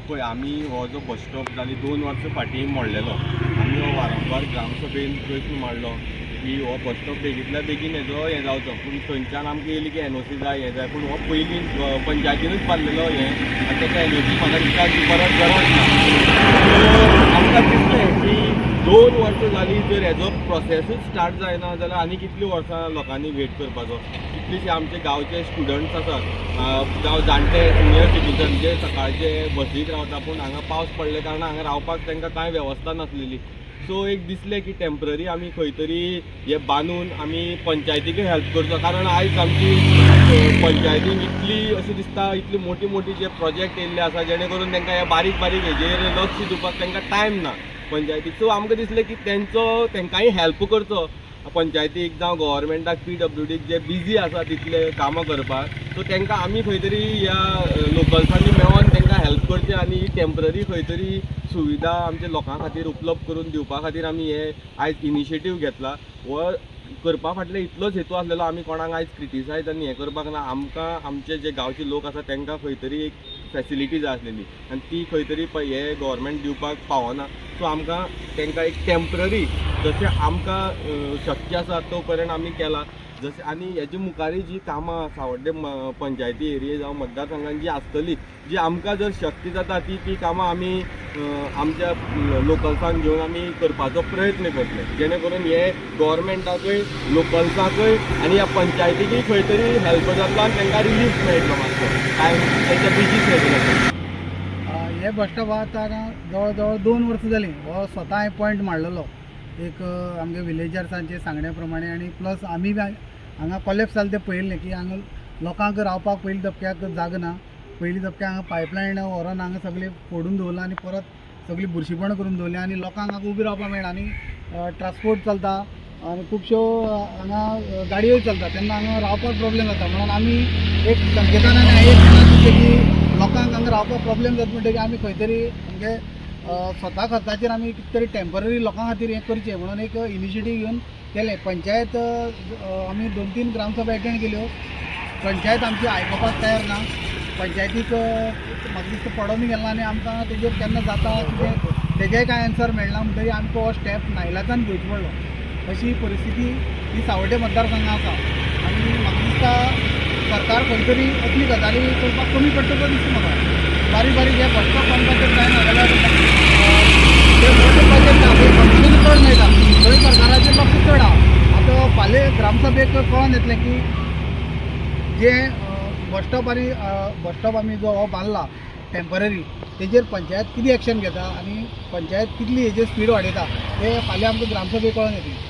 पळय, आमी हो जो बस स्टॉप जाली 2 वर्सां फाटीं मोडलेलो. आमी हो वारंवार ग्रामसभेन प्रस्न मांडलो की हो बस स्टॉप बेगींतल्या बेगीन हेजो हें जावचो. पूण थंयच्यान आमकां येयली की एनओसी जाय, हें जाय. पूण हो पयलीं पंचायतीनूच बांदलेलो हें आनी तेका एनओसी म्हाका दिसता की परत गरज ना. सो आमकां दिसलें की 2 वर्सां जालीं, जर हेजो प्रोसेसूच स्टार्ट जायना जाल्यार आनी कितलीं वर्सां लोकांनी वेट करपाचो? कितलेशे आमचे गांवचे स्टुडंट्स आसात जावं जाणटे सिनियर सिटीजन जे सकाळचे बसीक रावता, पूण हांगा पावस पडले कारणान हांगा रावपाक तांकां कांय वेवस्था नासलेली. सो एक दिसलें की टेंपररी आमी खंय तरी हे बांदून आमी पंचायतीकय हेल्प करचो, कारण आयज आमची पंचायतीक इतली अशें दिसता, इतली मोटी मोटी जे प्रोजेक्ट येयल्ले आसा, जेणे करून तांकां हे बारीक बारीक हेजेर लक्ष दिवपाक तांकां टायम ना पंचायतीक. सो आमकां दिसलें की तेंचो तांकांय हेल्प करचो, पंचायतीक जावं गव्हर्मेंटाक, पीडब्ल्यूडीक, जे बिजी आसा तितले कामां करपाक. सो तांकां आमी खंय तरी ह्या लोकल्सांनी मेळोन तांकां हेल्प करचें आनी ही टेंपररी खंय तरी सुविधा आमच्या लोकां खातीर उपलब्ध करून दिवपा खातीर आमी हे आयज इनिशिएटीव घेतला. हो करपा फाटले इतलोच हेतू आसलेलो. आमी कोणाक आयज क्रिटिसायज आनी हें करपाक ना. आमकां आमचे जे गांवचे लोक आसा तांकां खंय तरी एक फेसिलिटी जाय आसलेली आनी ती खंय तरी हे गव्हर्मेंट दिवपाक पावना. सो आमकां तांकां एक टेंपररी जशें आमकां शक्य आसा तो पर्यंत आमी केला जशें. आनी हेजे मुखारय जी कामां सावड्डे पंचायती एरिये जावं मतदारसंघान जी आसतली, जी आमकां जर शक्य जाता ती ती कामां आमी आमच्या लोकल्सांक घेवन आमी करपाचो प्रयत्न करतले, जेणे करून हे गव्हर्मेंटाकय, लोकल्साकय आनी ह्या पंचायतीकय खंय तरी हेल्प जातलो आनी तांकां रिलीफ मेळटलो मातसो काय तेंच्या बिजी शेड्युलाचेर. हे बस स्टॉप आतां जवळ जवळ 2 वर्सां जालीं. हो स्वता हांवें पॉयंट मारलेलो एक आमगे विलेजर्सांचे सांगण्या प्रमाणे आनी प्लस आमी बी हांगा कोलॅप्स जालें तें पळयल्लें की हांगा लोकांक रावपाक पयलीं धपक्याक जागो ना. पयलीं धपक्याक हांगा पायपलायन व्हरोन हांगा सगळें फोडून दवरलां आनी परत सगळीं बुरशीपणां करून दवरलीं आनी लोकांक हांगा उबी रावपाक मेळना आनी ट्रान्सपोर्ट चलता आनी खुबश्यो हांगा गाडयोय चलता, तेन्ना हांगा रावपाक प्रॉब्लेम जाता. म्हणून आमी एक संकेतान आनी एक मनान चिंतलें की लोकांक हांगा रावपाक प्रॉब्लेम जाता म्हणटकीर आमी खंय तरी आमगे स्वता खर्चाचेर आमी कितें तरी टेंपररी लोकां खातीर हें करचें म्हणून एक इनिशिएटीव घेवन केलें. पंचायत आमी दोन तीन ग्रामसभा एटेंड केल्यो. पंचायत आमची आयकुपाक तयार ना. पंचायतीक म्हाका दिसता पडोनूय गेला आनी आमकां तेजेर केन्ना जाता कितें तेजेय कांय एन्सर मेळना. म्हणटगीर आमकां हो स्टेप नायलाजान घेवचो पडलो. अशी परिस्थिती ही सावड्डे मतदारसंघात आसा आनी म्हाका दिसता सरकार खंय तरी असली गजाली करपाक कमी पडटा तो दिसता म्हाका. बारीक बारीक हे बस स्टॉप बांदपाचें जायना जाल्यार ते मोठे प्रोजेक्ट आहा पळय, फंडींग चड मेळटा, थंय सरकाराचें लक्ष चड आहा. आतां फाल्यां ग्रामसभेक कळोन येतलें की जे बस स्टॉप आनी बस स्टॉप आमी जो हो बांदला टेंपररी, तेजेर पंचायत कितें एक्शन घेता आनी पंचायत कितली हेजेर स्पीड वाडयता तें फाल्यां आमकां ग्रामसभेक कळोन येतलें.